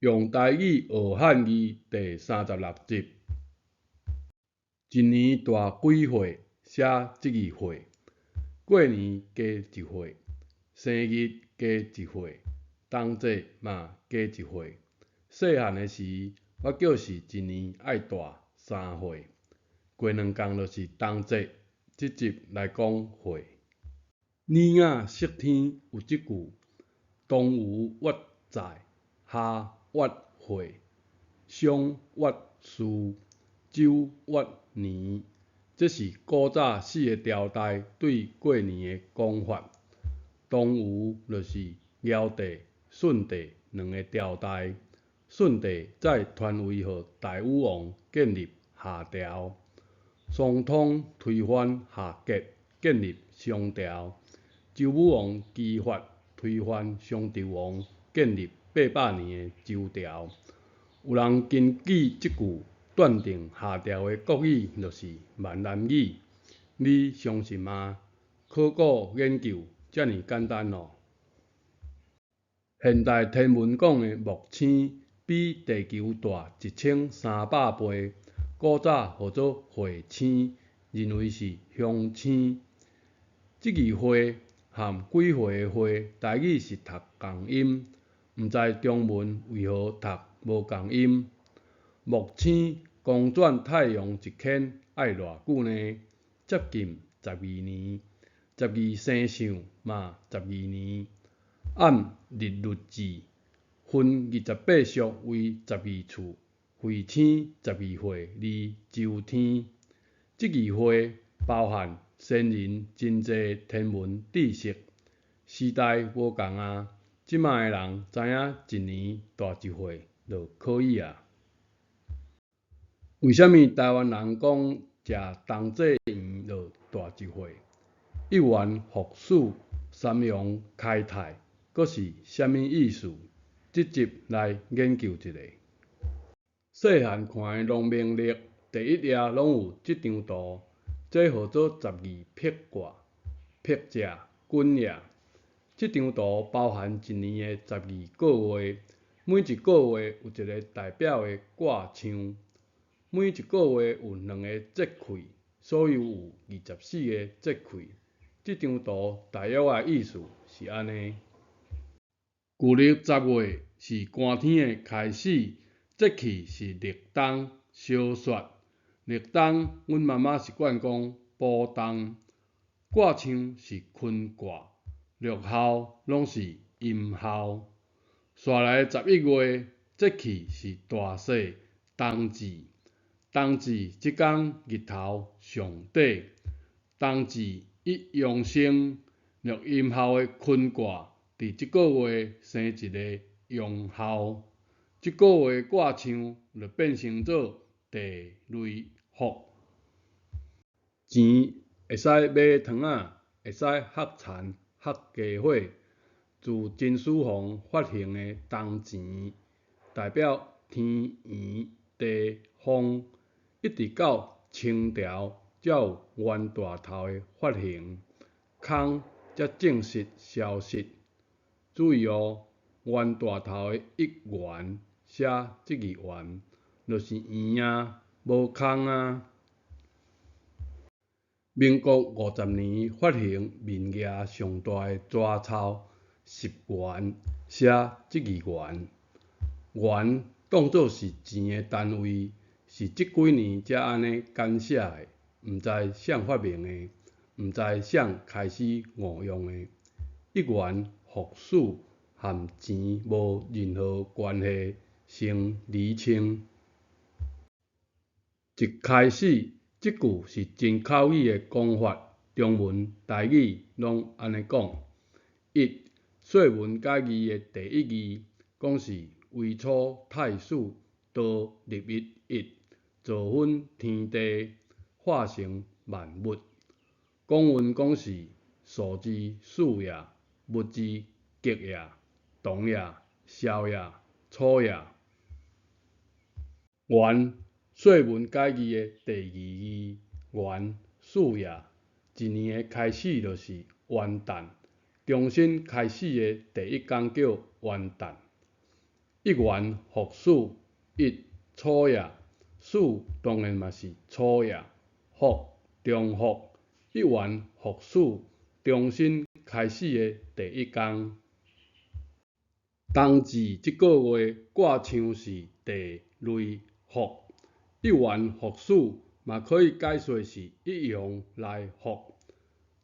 用台語學漢字第36集。一年大幾歲？寫這字歲。過年加一歲，生日加一歲，冬節嘛加一歲。細漢的時，我叫是一年愛大3歲。過兩工就是冬節，這集來講歲。爾雅釋天有這句：冬無月在，夏月歲，商月戌，周月年。這是古早四个朝代對過年的講法。東吳就是堯帝、舜帝兩个朝代。舜帝再傳位予大禹王建立夏朝，商湯推翻夏桀，建立商朝。周武王姬發推翻商紂王，建立800年的周朝。有人根據這句斷定夏朝的國語就是閩南語，你相信嗎？考古研究遮爾簡單囉。現代天文講的木星比地球大1300倍，古早號做彗星，認為是凶星。這字歲和幾歲的歲，台語是讀仝音，毋知中文為何讀無仝音。木星公轉太陽一圈愛偌久呢？接近12年，12生肖嘛12年。按日曆制，分28宿為12次，彗星12歲二周天。這字歲包含先人真濟天文知識，時代無仝啊，這馬的人知影一年大一歲就可以矣。為啥物台灣人講食冬至圓就大一歲？一元復始，三陽開泰，閣是啥物意思？這集來研究一下。細漢看的農民曆第一頁攏有這張圖，這號做十二辟卦，辟者袞也。這張圖包含一年的12個月，每一個月有一個代表的卦象。每一個月有兩个節氣，所以有24個節氣。這張圖大約的意思是按呢。舊曆10月是寒天的開始，節氣是立冬，小雪。立冬，阮媽媽習慣講補冬。卦象是坤卦，六候攏是陰候。紲來11月，節氣是大雪，冬至。冬至這工日頭上短，冬至一陽生，六陰候的坤卦佇這个月生一个陽候，這个月卦象就變成做地雷伏。錢會使買糖仔，會使礐田、礐家伙。自秦始皇發行的銅錢，代表天圓地方。一直到清朝才有袁大頭的發行，空才正式消失。注意哦，袁大頭的一元寫這字元，就是圓啊，無空啊。民國50年發行面額上大的紙鈔10元，寫這字元，元當做是錢的單位。是這幾年才按呢簡寫的，毋知誰發明的，毋知誰開始誤用的。一元復始和錢無任何關係，先釐清。一開始，這句是真口語的講法，中文、台語攏按呢講。一《說文解字》的第一字，講是惟初太始道立一一。造分天地，化成萬物。講文講是數之始也，物之極也，動也，消也，初也。元，說文解字的第二字，元始也。一年的開始就是元旦，重新開始的第一工叫元旦。一元復始，一初也，始當然嘛是初也，復重複，一元復始，重新開始的第一工。冬至這個月卦象是地雷復，一元復始嘛可以解說是一陽來復。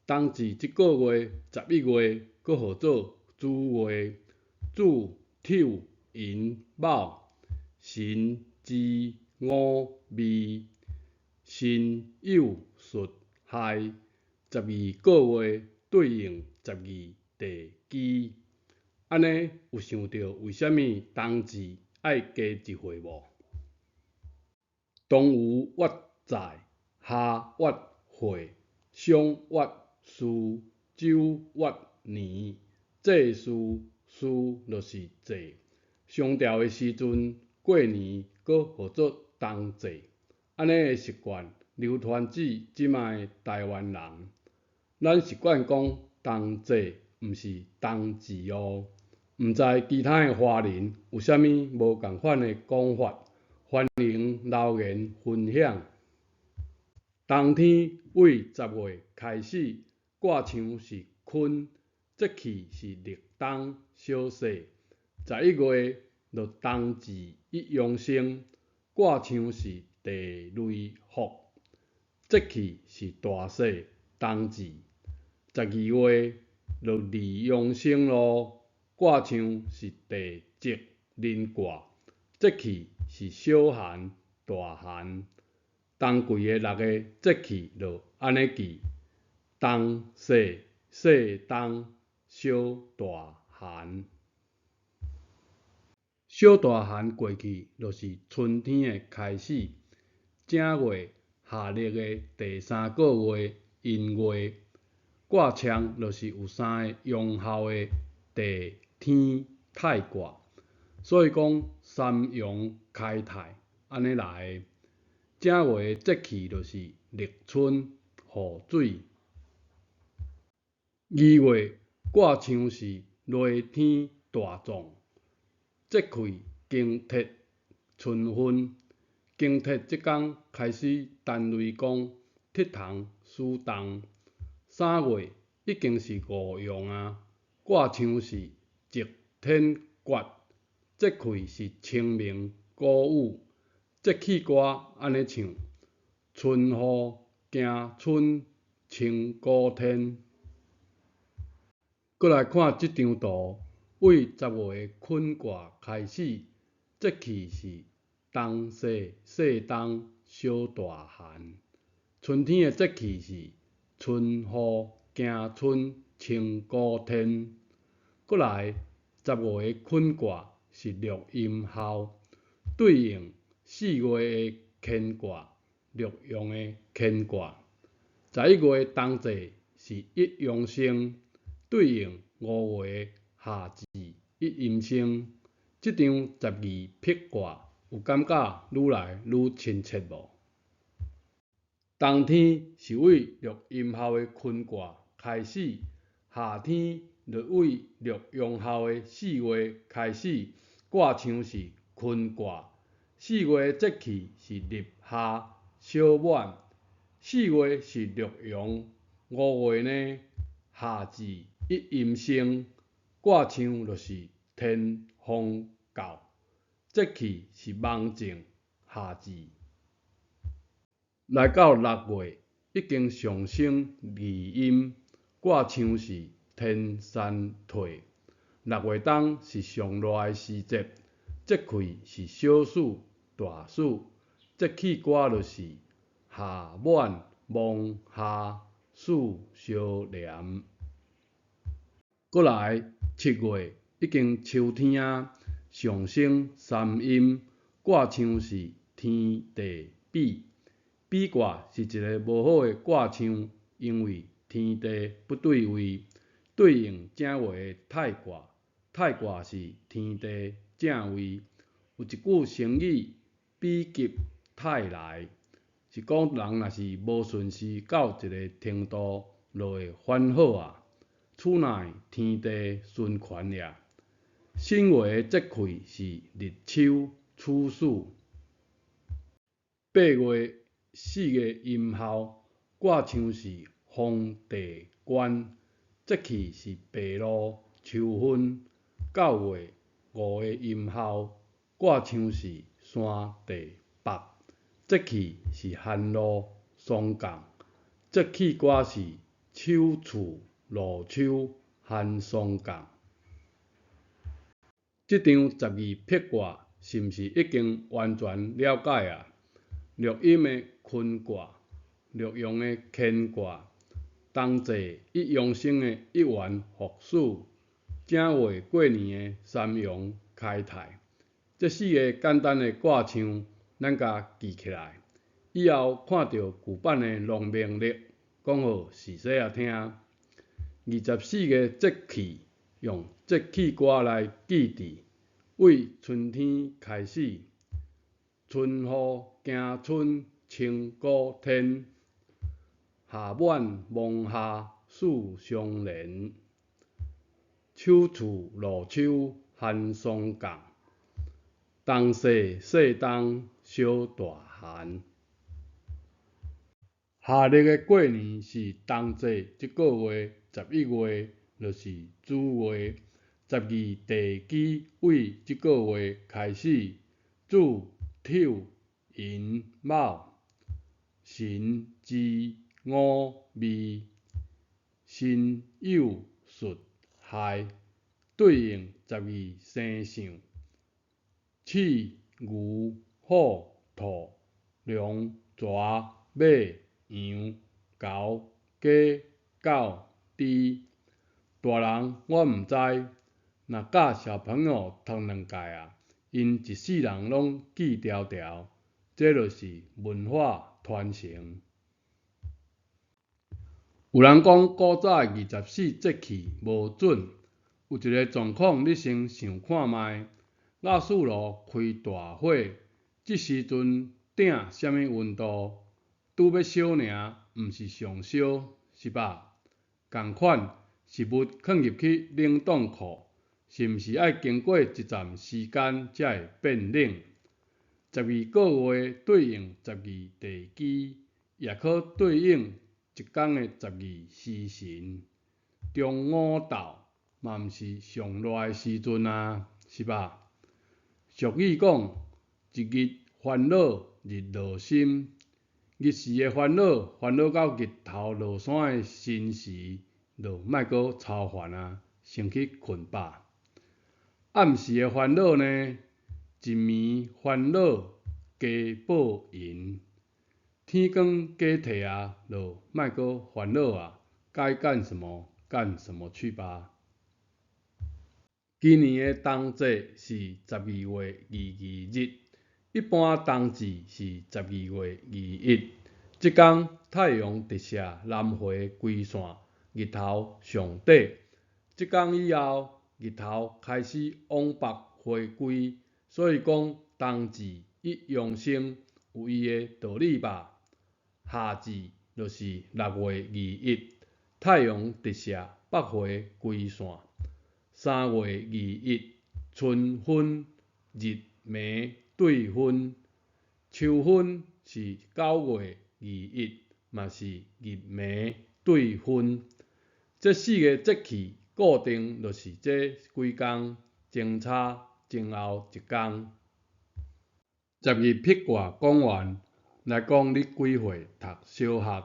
冬至這個月11月，閣號做子月，子丑寅卯，申子午未，申酉戌亥，12個月對應12地支。按呢有想著為啥物冬至愛加一歲無？冬有月在，夏月歲，商月戌，周月年，祭祀戌就是祭。商朝的時陣過年閣號做冬祭，按呢的習慣流傳至這擺的臺灣人。咱習慣講冬祭，毋是冬至哦。毋知其他的華人有啥物無仝款的講法，歡迎留言分享。冬天對10月開始，卦象是坤，節氣是立冬小雪。11月就冬至一陽生，卦象是地雷復，節氣是大雪冬至。12月就二陽生咯，卦象是地澤人卦，節氣是小寒大寒。冬季的六個節氣就按呢記：冬雪、雪冬、小大寒。小大寒過去，就是春天的開始。正月夏曆的第三個月寅月，卦象就是有三个陽候的地天泰卦，所以講三陽開泰按呢來的。正月的節氣就是立春、雨水。二月卦象是雷天大壯，節氣驚蟄春分。驚蟄這工開始陳雷公，鐵蟲始動。3月已經是五陽啊，卦象是澤天決，節氣是清明穀雨。節氣歌按呢唱：春雨驚春清穀天。閣來看這張圖，對10月的坤卦開始，節氣是冬雪、雪冬、小大寒。春天的節氣是春雨驚春清穀天。閣來10月的坤卦是六陰候，對應4月的乾卦，六陽的乾卦。11月冬至是一陽生，對應5月夏至一陰生。這張十二辟卦有感覺愈來愈親切無？冬天是對六陰候的坤卦開始，夏天就對六陽候的四月開始，卦象是坤卦。四月節氣是立夏小滿，四月是六陽，五月呢夏至一陰生，卦象就是天風姣，節氣是芒種夏至。來到6月已經上升二陰，卦象是天山退。6月冬是上熱的時節，節氣是小暑、大暑，節氣歌就是夏滿芒夏暑相連。閣來7月已經秋天啊，上升三陰，卦象是天地比。比卦是一个無好的卦象，因為天地不對位，對應正月的泰卦，泰卦是天地正位。有一句成語“否極泰來”，是講人若是無順時到一个程度，就會反好啊。此乃天地循環也。新月的節氣是立秋、處暑。八月四个音候，卦象是風、地、乾，節氣是白露、秋分。九月五个音候，卦象是山、地、北，節氣是寒露、霜降。節氣歌是秋處、露秋、寒霜降。這張十二辟卦是毋是已經完全了解啊？錄音的坤卦，洛陽的乾卦，冬至一陽生的一元復始，正月過年的三陽開泰，這四个簡單的卦象，咱共記起來，以後看著舊版的農民曆，講予序細仔聽。24个節氣用節氣歌來記佇，對春天開始，春雨驚春清谷天，夏滿芒夏四相連，秋處露秋寒霜降，冬雪細冬小大寒。夏曆的過年是冬至這个月11月，就是子月，十二地支對這个月開始，子、丑、寅、卯、辰、巳、午、未、申、酉、戌、亥，對應十二生肖：鼠、牛、虎、兔、龍、蛇、馬、羊、猴、雞、狗、豬。大人我毋知，若教小朋友讀兩屆啊，𪜶一世人攏記牢牢，這就是文化傳承。有人講古早的24節氣無準，有一个狀況你先想看覓，瓦斯爐開大火，這時陣鼎啥物溫度？拄欲燒爾，毋是上燒，是吧？仝款，食物囥入去冷凍庫，是毋是愛經過一陣時間才會變冷？十二个月對應十二地支，也可對應一工的十二時辰。中午晝嘛毋是上熱的時陣啊，是吧？俗語講，一日煩惱日落心，日時的煩惱，煩惱到日頭落山的申時，就莫閣操煩啊，先去睏飽。暗時的煩惱呢？一暝煩惱加報銀，天光解體啊，就莫閣煩惱啊，該幹什麼幹什麼去吧。今年的冬至是12月22日，一般冬至是12月21。這工太陽直射南迴歸線，日頭上短。這工以後，日頭開始往北回歸，所以講冬至一陽生有伊的道理吧。夏至就是6月21，太陽直射北迴歸線。3月21，春分，日暝對分。秋分是9月21，嘛是日暝對分。這四个節氣固定就是這幾工，前差前後一工。十二辟卦講完，來講你幾歲讀小學？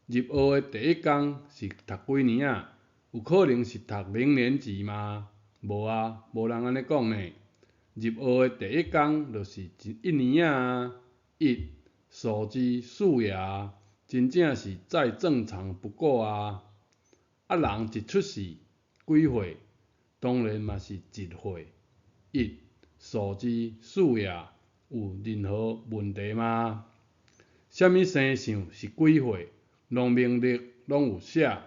入學的第一工是讀幾年仔？有可能是讀零年級嗎？無啊，無人按呢講呢。入學的第一工就是一年仔啊，一數字四也，真正是再正常不過啊。啊，人一出世幾歲？當然嘛是一歲。一數字四也，有任何問題嗎？啥物生肖是幾歲？農民曆攏有寫。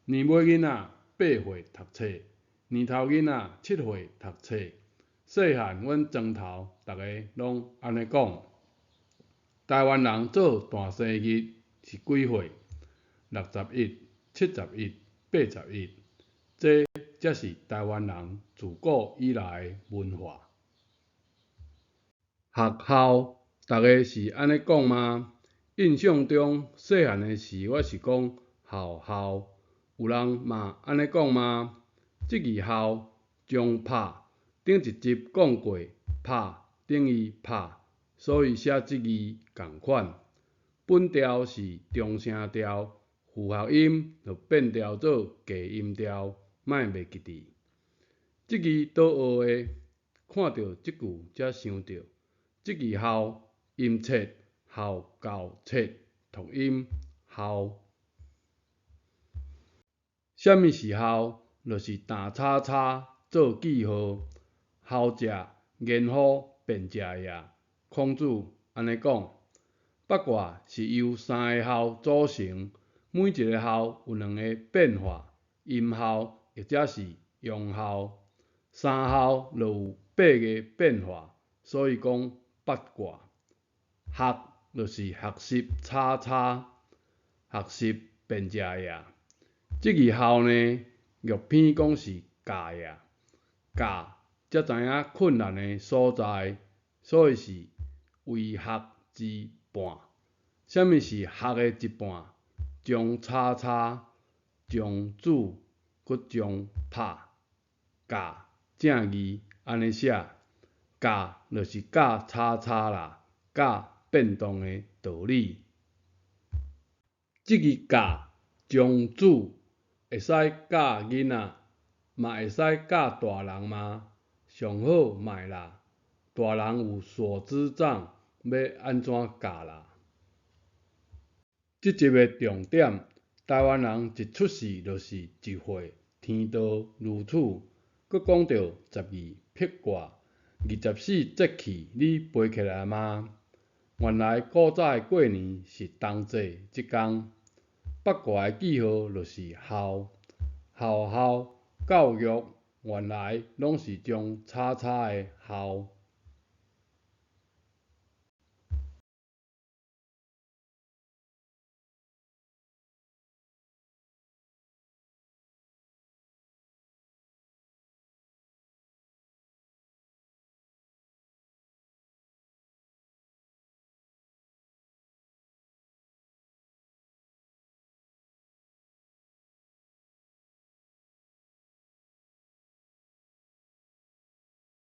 年尾囡仔8歲讀冊，年頭囡仔7歲讀冊。細漢阮莊頭逐个攏按呢講。台灣人做大生日是幾歲？61、71、81。這才是臺灣人自古以來的文化。學校，逐家是按呢講嗎？印象中細漢的時，我是講校校，有人嘛按呢講嗎？這字孝將拍，頂一集講過，拍等於拍，所以寫這字仝款。本調是中聲調，附合音就變調做低音調，莫袂記佇。這字佗學的？看著這句才想著，這字孝音切孝教切讀音孝。啥物是孝？就是打叉叉做記號。孝者，言乎便者也。孔子按呢講。八卦是由三个孝組成，每一个孝有兩个變化，陰孝或者是陽孝。三孝就有八个變化，所以講八卦。學就是學習叉叉，學習便者也。這字孝呢，玉篇講是教也，教才知影困難的所在，所以是為學之半。啥物是學的一半？將叉叉，將子，閣將拍，教正字按呢寫，教就是教叉叉啦，教變動的道理。這字教將子會使教囡仔，嘛會使教大人嗎？上好莫啦，大人有所知障，欲按怎教啦？這集的重點，臺灣人一出世就是一歲，天道如此。閣講著十二辟卦，24節氣，你背起來嗎？原來古早的過年是冬至這工。八卦的記號就是孝，學校教育原來攏是將叉叉的孝。